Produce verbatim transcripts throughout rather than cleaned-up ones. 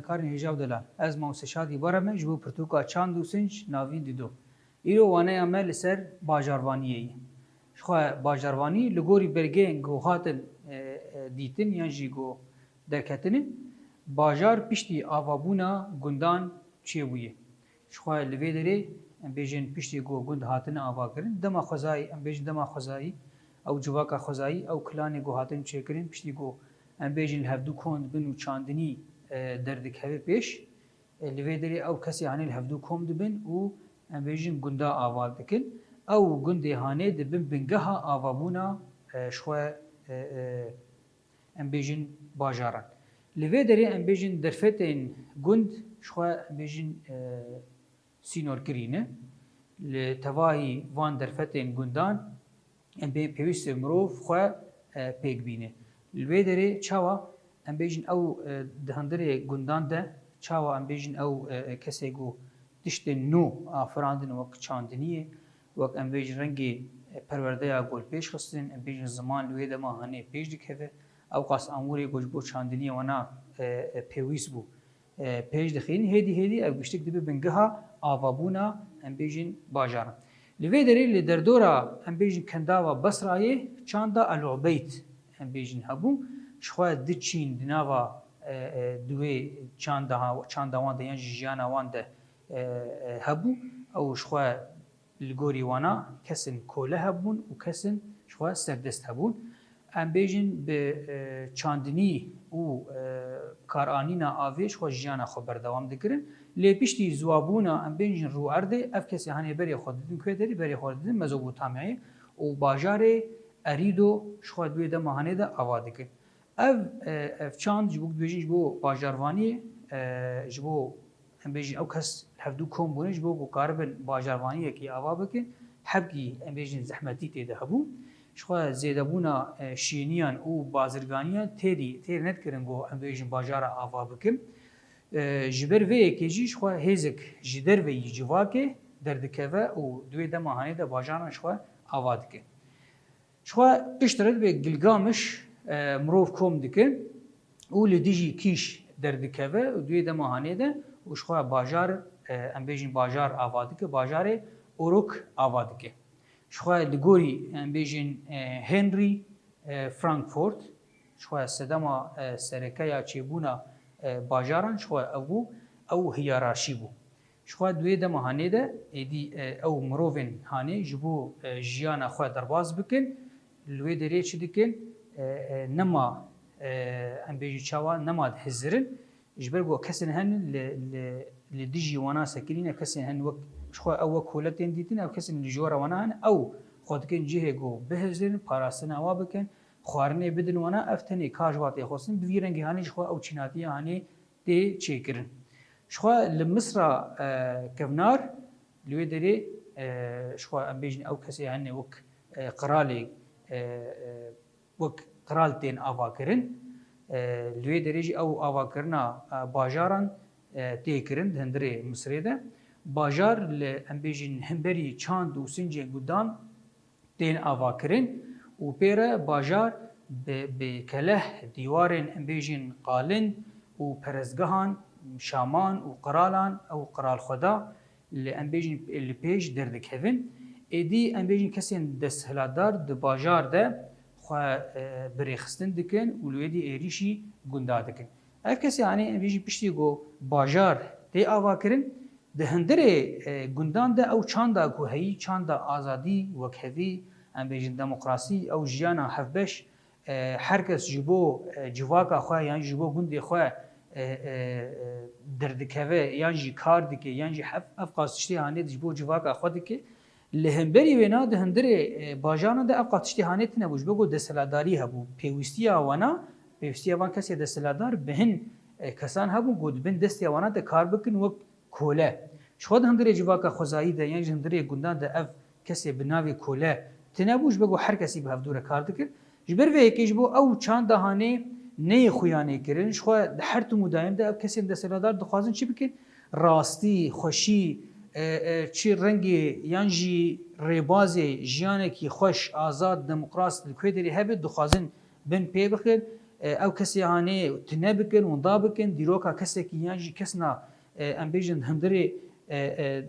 Karên hêja û delal, ez Mamoste Şadî Barem e ji bo pirtûka Çand û Sinc navîn dido. Îro waneya me li ser bajarvaniyê ye. Jixwe bajarvanî li gorî belgeyên ku hatin, e, e, dîtin yan jî ku derketine, bajar piştî avabûna gundan çêbûye. Jixwe li vê derê em bêjin piştî ku gund hatine avakirin, dema xwezayî, em bêjin dema xwezayî, ew civaka xwezayî, ew kilanê ku hatin çêkirin, piştî ku em bêjin li hevdû kom dibin û çandinî, e, derdikeve pêş, e, li vê derê ew kesê hanê li hevdû kom dibin û em bêjin gunda ava dikin. Ew gundê hanê dibin bingeha avabûna, e, jixwe, e, e, em bêjin bajaran. Li vê derê em bêjin derfetên gund jixwe em bêjin, e, sînorkirî ne. Li tevahî van derfetên gundan em bê pêwîst e mirov xwe, e, pêk bîne. Li vê derê çawa em bêjin ew, e, di hundirê gundan de çawa em bêjin ew, e, e, kesê ku tiştên nû afirandin wek çandiniyê, wek em bêjin rengê, e, perwerdeya ku li pêş xistin, em bêjin ziman li wê dema hanê pêş dikeve, ew qas amûrê ku ji bo çandiniyê wana, e, e, pêwîst bû, e, pêş dixîn, hêdî hêdî ev giştik dibe bingeha avabûna, em bêjin, bajaran. Li vê derê li derdora, em bêjin, kendava Besrayê çanda El Ubeyd, em bêjin, hebû. Jixwe du çîn di nava, e, e, di wê çanda, çanda wan de yan jî jiyana wan de, e, e, hebû. Ew jixwe li gorî wana kesên kole hebûn û kesên jixwe serdest hebûn. Em bêjin bi, e, çandinî û, e, karanîna avê jixwe jiyana xwe berdewam dikirin. Lê piştî ziwabûna, em bêjin, rûerdê, ev kesê hanê berê xwe didin ku derê, berê xwe didin Mezopotamyayê û bajarê Erîdo jixwe di wê dema hanê de ava dikin. Ev, e, ev çand ji bo, dibêjin ji bo bajarvaniyê, e, ji bo, em bêjin, ew kes li hevdû kom bûne ji bo ku karibin bajarvaniyekî ava bikin, hebkî, em bêjin, zehmetî tê de hebû. Jixwe zêdebûna, e, şêniyan û bazirganiyan têrî, têr nedikirin ku, em bêjin, bajara ava bikin. E, ji ber vê yekê jî jixwe hêzek ji derveyî civakê derdikeve û di wê dema hanê de bajaran jixwe ava dike. Jixwe piştre dibê Gilgamiş, e, mirov kom dike û li dijî kîş derdikeve û di wê dema hanê de û jixwe bajar, e, em bêjin bajar ava dike, bajarê Uruk ava dike. Jixwe li gorî, em bêjin, e, Henry, e, Frankfurt, jixwe sedema, e, sereke ya çêbûna, e, bajaran jixwe ew bû, ew hiyerarşî bû. Jixwe di wê dema hanê de êdî, e, ew mirovên hanê ji bo, e, jiyana xwe derbas bikin, li wê derê çi dikin? E, e, nema, e, em bêjin çawa, nema dihizirin. Ji ber ku kesên hene li, li, li dijî wana sekinîne, kesên hene wek, jixwe ew wek kole tên dîtin, ew kesên li jora wana hene, ew xwe dikin cihê ku bihizirin, parastina wa bikin, xwarinê bidin wana, ev tenê kar ji wa tê xwestin, bi vî rengî hanê jixwe ew çînatiya hanê tê çêkirin. Jixwe li Misra, e, kevnar, li wê derê, e, jixwe em bêjin ew kesê hene wek, e, qiralê, e, e, wek qral tên avakirin. E, li wê derê jî ew avakirina, e, bajaran, e, tê kirin di hundirê Misirê de. Bajar li, em bêjin, hemberî çand û sincên gundan tên avakirin û pê re bajar bi, bi keleh, dîwarên, em bêjin, qalin û perestgehan şaman û qiralan ew qiralxweda li, em bêjin, li pêş derdikevin. Êdî, em bêjin, kesên desthilatdar di bajar de xwe, e, birêxistin dikin û li wê dî êrîşî gunda dikin. Ev kesê, hanê, em bêjin, piştî ku bajar tê avakirin, di hundirê, e, gundan de ew çanda ku heyî, çanda azadî, wekhevî, em bêjin, demokrasî, ew jiyana hevbeş, e, her kes ji bo, e, civaka xwe yan ji bo gundê xwe, e, e, e, derdikeve yan jî kar dike yan jî ev, ev qas tiştê hanê ji bo civaka xwe dike. Li hemberî wêna di hundirê, e, bajaran de ev qas tiştê hanê tine bû. Ji bo ku desthilatdarî hebû. Pêwîstiya wana, pêwîstiya van kesê desthilatdar bi hin, e, kesan hebûn ku di bin destê wana de kar bikin wek kole. Ji xwe di hundirê civaka xwezayî de yan ji hundirê gundan de ev kesê bi navê kole tine bû, ji ber ku her kesî bi hevdû re kar dikir. Ji ber vê yekê ji bo ew çanda hanê neyê xuyanê kirin, ji xwe di her tim û dayim de ev kesên desthilatdar dixwazin çi bikin? Rastî, xweşî, e, e, çi rengê yan jî rêbazê jiyanekî xweş, azad, demokrat li ku derê hebe dixwazin bin pê bixin. e, ew kesê hanê tune bikin, winda bikin, dîroka kesekî yan jî kesna, e, em bêjin hundirê, e, e,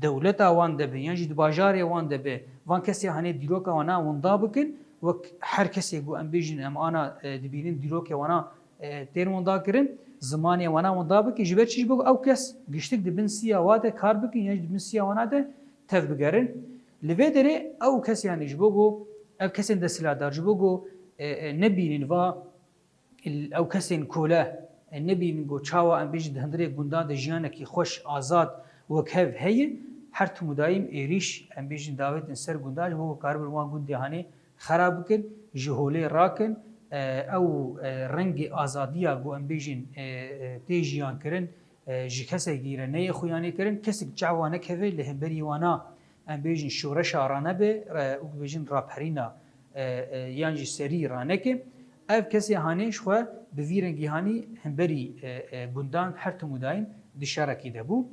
dewleta wan de be, yan jî di bajarê wan de be, van kesê hanê dîroka wana winda bikin, wek her kesê ku em bêjin em ana, e, dibînin dîrokê wana, e, tên winda kirin, zimanê wana winda bikin, ji ber çi? Ji bo ew kes giştik di bin siya wa de kar bikin, yan jî di bin siya wana de tev bigerin. Li vê derê ew kes, yanî ji bo ku ev kesên desthilatdar ji bo ku, e, e, nebînin va, ew kesên kole, e, nebînin ku çawa em bêjin di hundirê gundan de jiyanekî xweş, azad, wekhev heye, her tim û dayîm êrîş em bêjin davêtin ser gundan ji bo ku karibin wan gundê hanê xera bikin, ji holê rakin, e, ew, e, rengê azadiya ku em bêjin, e, e, tê jiyan kirin, e, ji kesekî re neyê xuyanî kirin, kesek çawa nekeve li hemberî wana, em bêjin şoreşa ranebe, e, û bêjin raperîna, e, e, yan jî serî raneke. Ev kesê hanê ji xwe bi vî rengî hanî hemberî, e, e, gundan her tim û dayîm di şerekî de bû.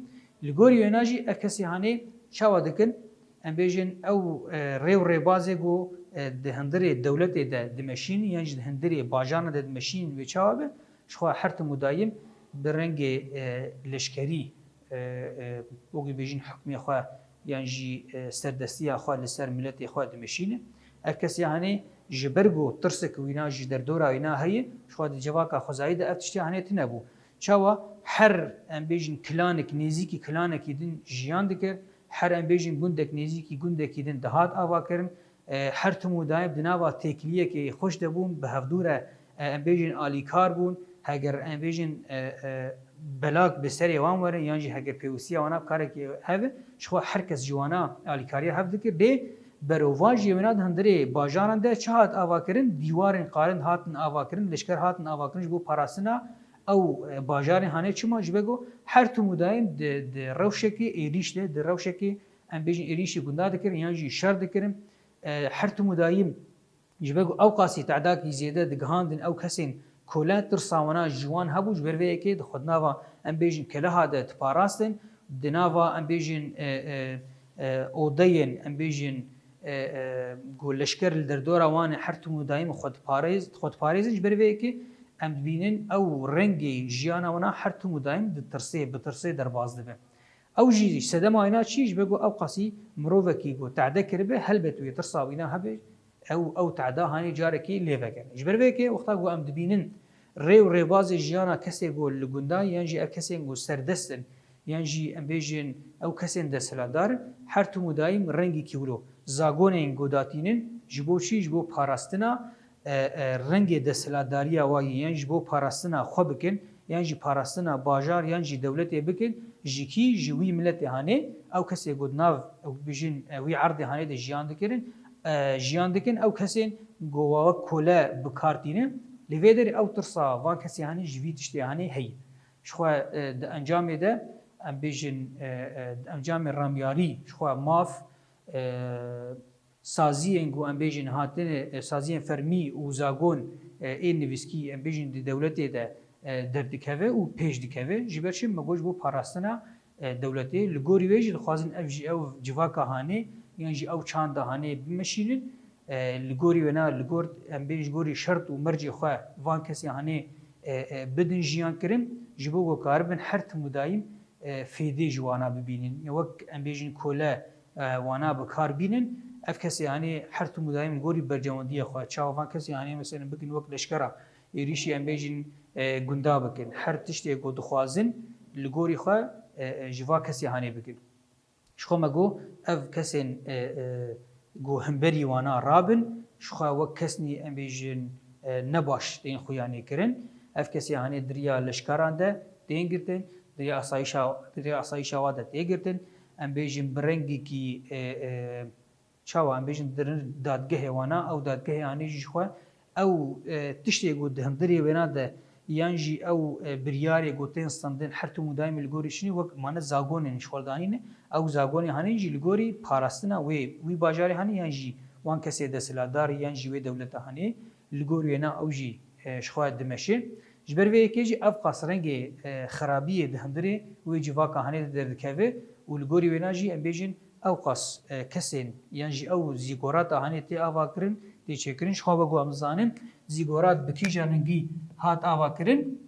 Li gorî wêna jî ev kesê hanê çawa dikin? Em bêjin ew, e, rê û rêbazê ku, e, di hundirê dewletê de dimeşînin yan jî di hundirê bajaran de dimeşînin wê çawa be, ji xwe her tim û dayîm bi rengê, e, leşkerî, e, e, wekî bêjin hukmê xwe yan jî, e, serdestiya xwe li ser miletê xwe dimeşîne. Ev kesê hanê ji ber ku tirsek wîna ji derdora wîna heye, ji xwe di civaka xwezayî de ev tiştê hanê tune bû. Çawa her, em bêjin, kilanek nêzîkî kilanekî din jiyan dikir, her, em bêjin, gundek nêzîkî gundekî din dihat avakirin, e, her tim û dayim di nava têkiliyekê xweş de bûn, bi hevdû re, e, em bêjin alîkar bûn, heger em bêjin, e, e, belak bi serê wan werin yan jî heger pêwîstiya wana bi karekî hebe, ji xwe her kes ji wana alîkariya hev dikir. Lê berovajiyê wêna di hundirê bajaran de çi hat avakirin? Dîwarên qalin hatin avakirin, leşker hatin avakirin ji bo parastina ew, e, bajarên hanê. Çima? Ji ber ku her tim û dayim di, di rewşekê êrîş de, di rewşekê, em bêjin, êrîşî gunda dikirin yan jî şer dikirin. E, her tim û dayim ji ber ku ew qasî tedakî zêde digihandin ew kesên kole, tirsa wana ji wan hebû, ji ber vê yekê di xwe di nava, em bêjin, keleha de diparastin, di nava, em bêjin, e, e, e, odeyên, em bêjin, e, e, ku leşker li derdora wan e, her tim û dayim xwe diparêz-, xwe diparêzin, ji ber vê yekê em dibînin ew rengê jiyana wana her tim û dayim di tirsê, bi tirsê derbas dibe. Ew jî sedema wêna çi? Ji ber ku ew qasî mirovekî ku tede kiribe, helbet wê tirsa wîna hebe, ew, ew teda hanê carekî lê veke. Ji ber vê yekê wexta ku em dibînin rê û rêbazê jiyana kesê ku li gunda yan jî ev kesên ku serdest in yan jî, em bêjin, ew kesên desthilatdar in, her tim û dayim rengekî wilo zagonên ku datînin, ji bo çi? Ji bo parastina, e, e, rengê desthilatdariya wa yî, yan ji bo parastina xwe bikin, yan jî parastina bajar yan jî dewletê bikin, ji kî? Ji wî miletê hanê, ew kesê ku di nav, ew bijin, e, wî erdê hanê de jiyan dikirin, e, jiyan dikin, ew kesên ku wa wek kole bi kar tînin. Li vê derê ew tirsa van kesê hanê ji vî tiştê hanê heye. Ji xwe, e, di encamê de, em bêjin, e, e, di encamê remyarî ji xwe maf, e, saziyên ku em bêjin hatine, e, saziyên fermî û zagon, e, ê nivîskî, em bêjin, di dewletê de, e, derdikeve û pêş dikeve. Ji ber çi? Me got ji bo parastina, e, dewletê. Li gorî wê jî dixwazin ev jî ew civaka hanê yan jî ew çanda hanê bimeşînin. E, li gorî wêna, li gor, em bêjin, ji gorî şert û mercê xwe van kesê hanê, e, e, bidin jiyan kirin, ji bo ku karibin her tim û dayim, e, fêdê ji wana bibînin. Ya wek, em bêjin, kole, e, wana bi kar bînin. Ev kesê hanê her tim û dayim li gorî berjewendiya xwe, çawa van kesê hanê, meselen, bikin wek leşkera êrîşî, em bêjin, e, gunda bikin. Her tiştê ku dixwazin li gorî xwe, e, e, ji va kesê hanê bikin. Ji xwe me got, ev kesên, e, e, ku hemberî wana rabin, ji xwe wek kesnî, em bêjin, e, nebaş tên xuyanî kirin. Ev kesê hanê di riya leşkeran de tên girtin, di riya asayîşa, di riya asayîşa wa de tê girtin. Em bêjin bi rengekî, e, e, çawa em bêjin, di dadgehê wana, ew dadgehê hanê jî ji xwe ew, e, tiştê ku di hundirê wêna de yan jî ew, e, biryarê ku tên standin her tim û daîmî li gorî çinî wek mane zagonên ji xwe danîne, ew zagonê hanê jî li gorî parastina wê, wî bajarê hanê yan jî wan kesê desthilatdar yan jî wê dewleta hanê li gorî wêna ew jî, e, ji xwe dimeşe. Ji ber vê yekê jî ev qas rengê, e, xirabiyê di hundirê wê civaka hanê de derdikeve û li gorî wêna jî em bêjin ew qas, e, kesên yan jî ew zîgorata hanê tê avakirin, tê çêkirin. Ji xwe ve ku em dizanin, Zîgorat bi kîja lingî hat avakirin?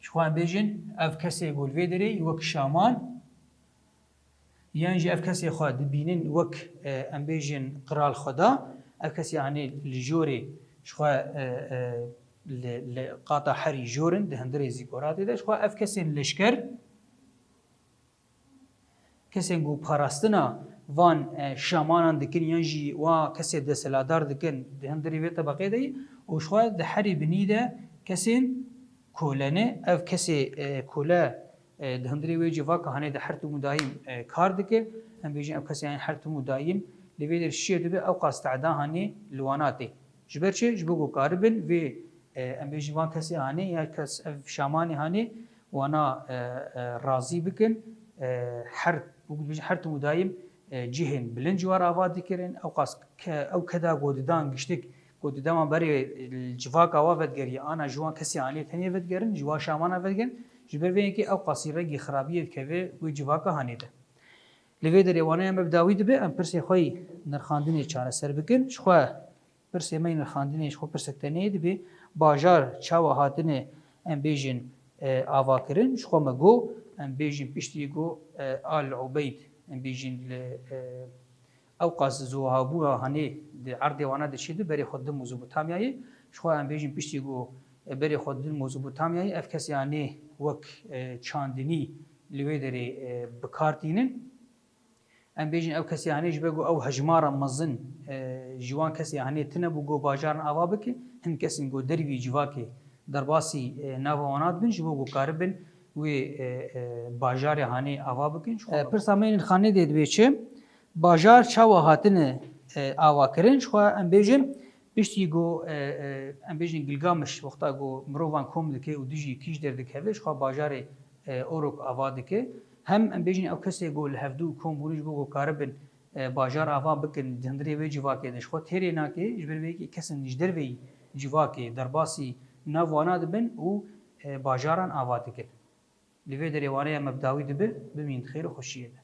Ji xwe em bêjin, ev kesê ku li vê derê wek şaman, yan jî ev kesê xwe dibînin wek, e, em bêjin, qral xwe da, ev kesê, yanî, li jorê ji xwe, e, e, li, li qata herî jor in, di hundirê zîgoratê de, ji xwe ev kesên leşker, kesên ku parastina van, e, şamanan dikin yan jî wa kesê desthilatdar dikin di hundirê vê tebeqê de yî û ji xwe di herî binî de kesên kole ne. Ev kesê, e, kole, e, di hundirê wê civaka hanê de her tim û dayîm, e, kar dike. Em bêjin ev kesê, yanî, her tim û dayîm li vê derê şiyê dibe, ew qas tehda hanê li wana tê. Ji ber çi? Ji bo ku karibin vê, e, em bêjin van kesê hanê ya kes ev şamanê hanê wana, e, e, razî bikin. E, her, wek dibêjin, her tim û dayîm, e, cihên bilind ji wan ava dikirin. Ew qas ke-, ew keda ku didan giştik, ku di dema berê civaka wa vedigerî, ana ji wan kesê hanê tenê vedigerin, ji wan şamana vedigerin. Ji ber vê yekê ew qasî rengî xirabiyê dikeve wê civaka hanê de. Li vê derê wana ya me bi dawî dibe, em pirsê xwe yî nirxandinê çareser bikin. Ji xwe pirsê me yî nirxandinê ji xwe pirsek tenê dibe, bajar çawa hatine, em bêjin, e, avakirin? Ji xwe me got, em bêjin piştî got, e, Al Ubeyd, em bêjin li, e, ew qas ziwahabûra hanê di erdê wana de çêdibe, berê xwe di Mezopotamyayê. Ji xwe em bêjin piştî got, e, berê xwe di Mezopotamyayê, ev kesê hanê wek, e, çandinî li wê derê, e, bi kar tînin. Em bêjin ew kesê hanê ji ber ku ew hejmara mezin, e, ji wan kesê hanê tine bû ku bajaran ava bike, hin kesên ku dervî civakê derbasî, e, nava wana dibin, ji bo ku karibin wê, e, e, bajarê hanê ava bikin. Ji xwe E, pirsa me yê nirxandinê de dibê çi? Bajar çawa hatine, e, ava kirin? Ji xwe em bêjin, piştî ku, e, e, em bêjin Gilgamiş wexta ku mirovan kom dike û dijî kîj derdikeve, ji xwe bajarê, e, Orok ava dike. Hem em bêjin ew kesê ku li hevdû kom bûne ji bo ku karibin, e, bajar ava bikin, di hundirê wê civakê de ji xwe têrê nake, ji ber vê yekê kesên ji derveyî civakê derbasî nav wana dibin û, e, bajaran ava dikin. Li vê derê waneya me bi dawî dibe, bimînin di xêr û xweşiyê de.